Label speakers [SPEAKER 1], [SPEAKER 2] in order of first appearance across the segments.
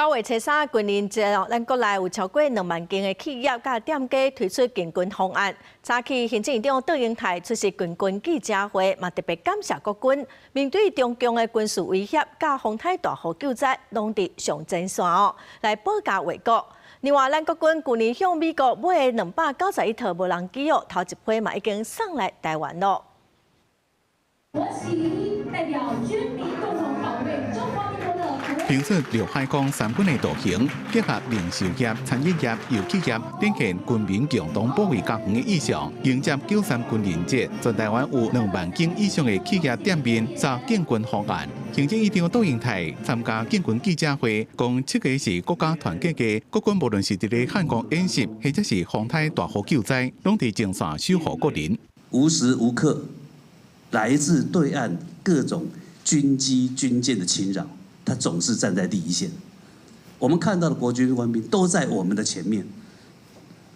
[SPEAKER 1] 9月初3軍人節哦，咱國內有超過2萬間的企業佮店家推出建軍方案。早起行政院長卓榮泰出席建軍記者會，嘛特別感謝國軍面對中共的軍事威脅，佮風颱大雨救災，攏佇上前線哦，來保家衛國。另外，咱國軍舊年向美國買291套無人機哦，頭一批嘛已經送來台灣咯。
[SPEAKER 2] 國旗代表軍民共同保衛中華民國的。
[SPEAKER 3] 評出陸海空三軍的圖形，結合零售業、餐飲業、遊憩業，展現軍民共同保衛家園的意象。迎接93軍人節，全台灣有2萬間以上的企業店面做建軍方案。行政院長卓榮泰參加建軍記者會，講這个是國家團結的國軍，無論是佇咧漢光演習，或者是風颱大雨救災，攏佇前線守護國人。
[SPEAKER 4] 無時無刻來自對岸各種軍機軍艦的侵擾，他總是站在第一線。我們看到的國軍官兵都在我們的前面，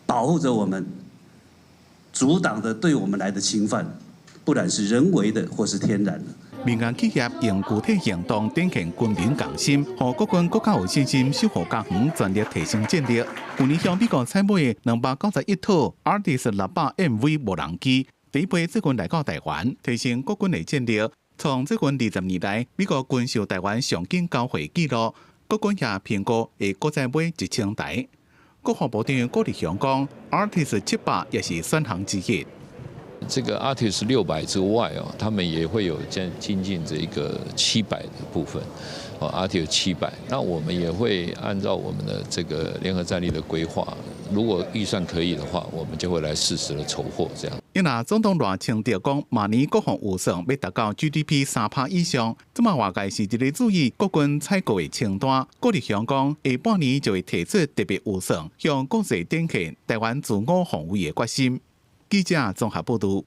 [SPEAKER 4] 保護着我們，阻擋着對我們來的侵犯，不管是人為的或是天然的。
[SPEAKER 3] 民間企業用具體行動展現軍民共心，予國軍閣較有信心守護家園，全力提升戰力。舊年向美國採買291套 Artis 600 MV 無人機，第一批最近來到台灣，提升國軍的戰力。創最近20年來，美國軍售台灣上緊交貨紀錄，國軍也評估會閣再買1000台。國防部長郭立雄講，Artis 700也是選項之一。
[SPEAKER 5] 這個 Artis 600之外哦，他們也會有在精進這一個七百的部分，哦，Artis 七百，那我們也會按照我們的這個聯合戰力的規劃，如果預算可以的話，我們就會來適時的籌獲這樣。
[SPEAKER 3] 因為總統賴清德講，明年國防預算欲達到 GDP 3趴以上，這馬外界是佇咧注意國軍採購的清單。郭立雄講，下半年就會提出特別預算，向國際展現台灣自我防衛的決心。記者綜合報道。